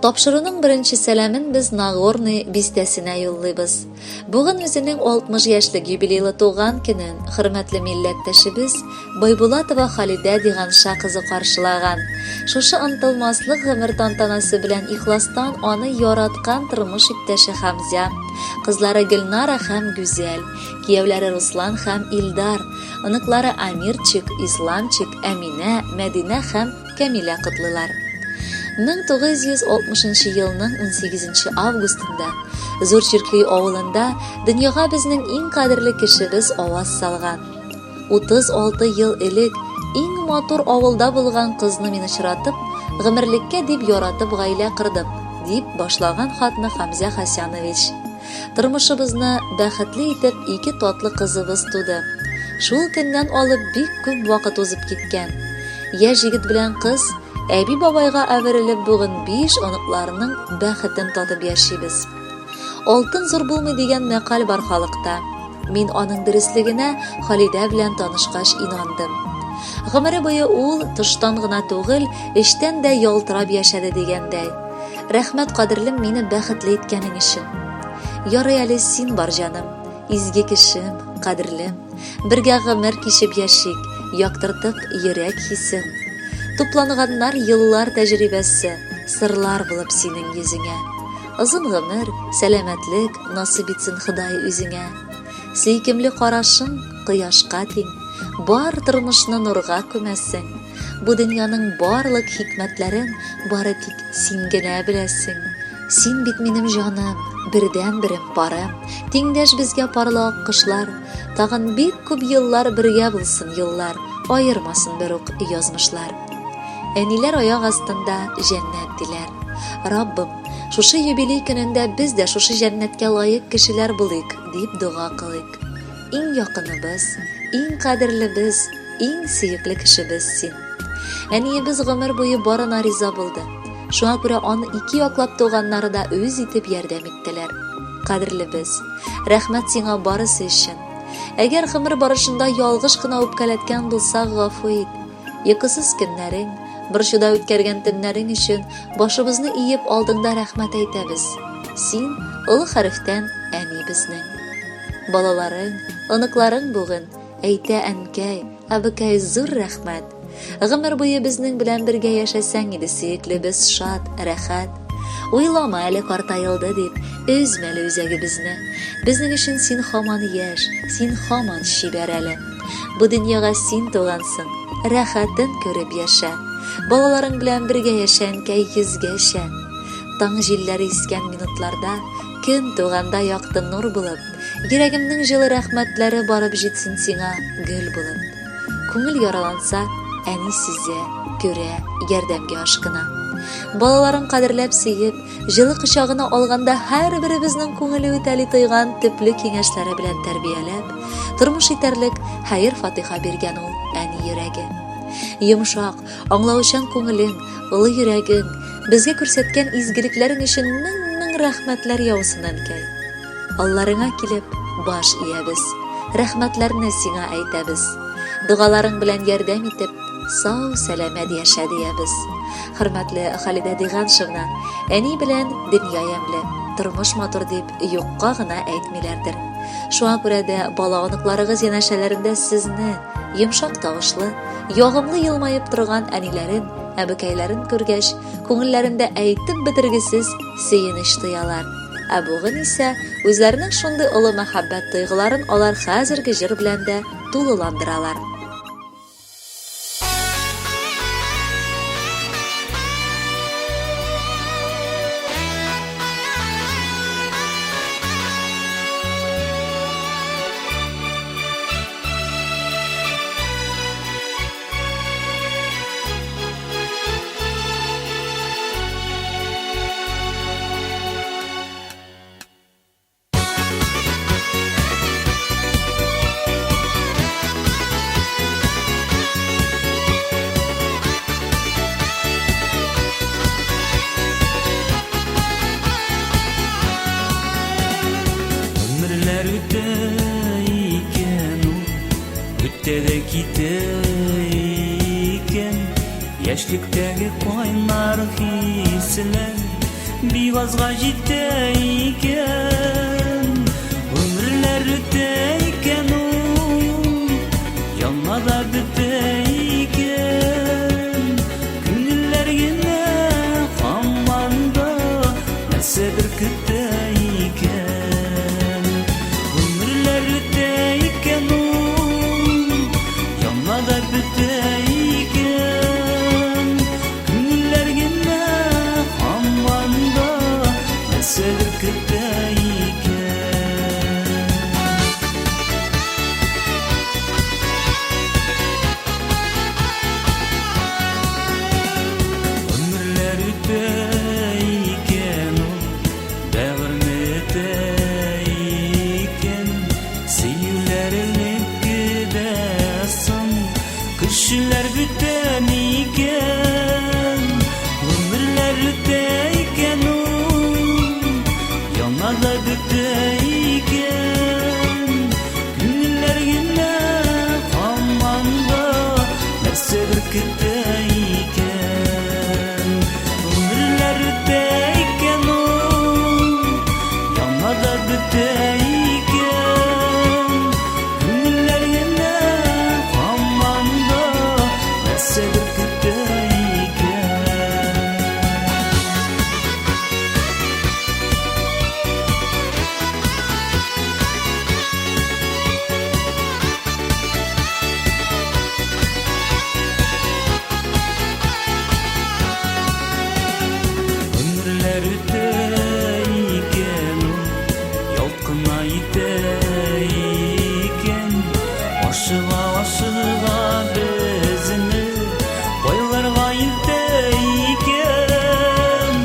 Тапшыруның беренче сәламен без Нагорный бистәсенә юллыйбыз. Бүген үзенең 60 яшьлек юбилейлы туган көнен хөрмәтле милләттәшебез Байбулатова Халидә Диганша кызы каршылаган. Шушы онытылмаслык гомер тантанасы белән ихластан аны яраткан тормыш иптәше Хамзя, кызлары Гөлнара һәм Гүзәл, кияүләре Руслан һәм Илдар, оныклары Амирчик, Исламчик, Әминә, Мәдинә һәм Кәмилә котлыйлар. 1960 елның 18 августында Зур Чиркли авылында дөньяга безнең иң кадерле кешебез аваз салган. 36 ел элек иң матур авылда булган кызны мин очратып, гомерлеккә дип яратып гаилә кордык, дип башлаган хатны Хамзә Хасянович. Тормышыбызны бәхетле итеп ике татлы кызыбыз туды. Шул көннән алып бик күп вакыт узып киткән. Яшь егет белән кыз әби-бабайга әверелеп бүген биш оныкларының бәхетен татып яшибез. Алтын зур булмый дигән мәкаль бар халыкта. Мин аның дөреслегенә Халидә белән танышкач инандым. Гомере буе ул тыштан гына түгел, эчтән дә ялтырап яшәде дигәндәй. Рәхмәт, кадерлем, мине бәхетле иткәнең өчен. Ярый әле син бар, җаным, изге кешем, кадерлем. Бергә гомер кичеп яшик, яктыртып йөрәк хисен. Тупланганнар еллар тәҗрибәсе, сырлар булып синең йөзеңә. Озын гомер, сәламәтлек насыйп итсен Ходай үзеңә. Сөйкемле карашың кояшка тиң, бар тормышны нурга күмәсең. Бу дөньяның барлык хикмәтләрен бары тик син генә беләсең. Син бит минем җаным, бердәнберем, парым, тиңдәш безгә парлы аккошлар. Тагын бик күп еллар бергә булсын юллар, аермасын бер үк язмышлар. Әниләр аяк астында җәннәт диләр. Раббым, шушы юбилей көнендә без дә шушы җәннәткә лаек кешеләр булыйк, дип дога кылыйк. Иң якыныбыз, иң кадерлебез, иң сөекле кешебез син. Әниебез гомер буе барына риза булды. Шуңа күрә аны ике яклап туганнары да үз итеп ярдәм иттеләр. Кадерлебез, рәхмәт сиңа барысы өчен. Әгәр гомер барышында ялгыш кына үпкәләткән булсак, гафу ит. Йокысыз көннәрең, борчуда үткәргән төннәрең өчен башыбызны иеп алдыңда рәхмәт әйтәбез. Син олы хәрефтән әни безнең. Балаларың, оныкларың бүген әйтә әнкәй, әбекәй зур рәхмәт. Гомер буе безнең белән бергә яшәсәң иде, сөеклебез, шат, рәхәт. Уйлама әле картаелды дип, өзмә әле үзәгебезне. Безнең өчен син һаман яшь, син һаман чибәр әле. Бу дөньяга син тугансың, рәхәтен күреп яшә. Балаларың белән бергә яшә, әнкәй, йөзгәчә. Таң җилләре искән минутларда, көн туганда якты нур булып, йөрәгемнең җылы рәхмәтләре барып җитсен сиңа гөл булып. Күңел яраланса, әни сизә, күрә, ярдәмгә ашкына. Балаларын кадерләп сөеп, җылы кочагына алганда һәрберебезнең күңеле үтәли тойган төпле киңәшләре белән тәрбияләп, тормыш итәрлек хәер-фатиха биргән ул әни йөрәге. Йомшак, аңлаучан күңелең, олы йөрәгең, безгә күрсәткән изгелекләрең өчен мең-мең рәхмәтләр яусын, әнкәй. Алларыңа килеп, баш иябез, рәхмәтләрне сиңа әйтәбез. Догаларың белән ярдәм итеп, сау, сәламәт яшә диябез. Хөрмәтле Халидә Диганшевна, әни белән дөнья ямьле, тормыш матур дип юкка гына әйтмиләрдер. Шуңа күрә дә бала оныкларыгыз янәшәләрендә сезне, йомшак тавышлы, ягымлы елмаеп торган әниләрен, әбекәйләрен күргәч, күңелләрендә әйтеп бетергесез сөенеч тоялар. Ә бүген исә үзләренең шундый олы мәхәббәт тойгыларын алар хәзерге җыр белән дә тулыландыралар. Гомерләр үтә икән ул, үтә дә китә икән. Яшьлектәге кайнар хисләр. Бик азга җитә икән. Гомерләр үтә икән ул, яна да бетә икән. Күңелләр генә һаман да нәрсәдер көтә икән. Гомерләр үтә икән ул, яна да бетә икән. Күңелләр генә һаман да нәрсәдер көтә икән. Гомерләр үтә икән ул, бәгырьне өтә икән. Сөюләр элеккедә соң, кешеләр бүтән икән. Гомерләр үтә икән ул, яна да бетә икән. Күңелләр генә һаман да нәрсәдер көтә икән. Гомерләр үтә икән ул, яна да бетә икән. Күңелләр генә һаман да нәрсәдер көтә икән. Гомерләр үтә икән ул, ялт кына итә икән. Ашыга, ашыга безне кайларга илтә икән.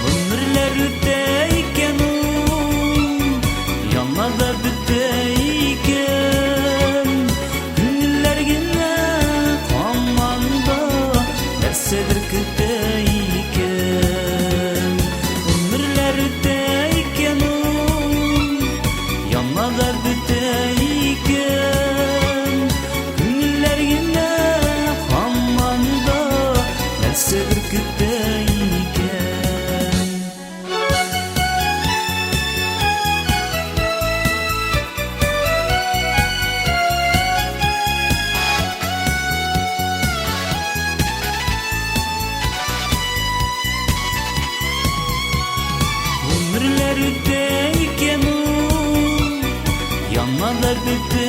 Гомерләр үтә икән ул, яна да бетә икән. Күңелләр генә һаман да нәрсәдер көтә икән. Гомерләр үтә икән ул, яна да бетә икән. Күңелләр генә һаман да нәрсәдер көтә икән. Гомерләр үтә икән ул, яна да бетә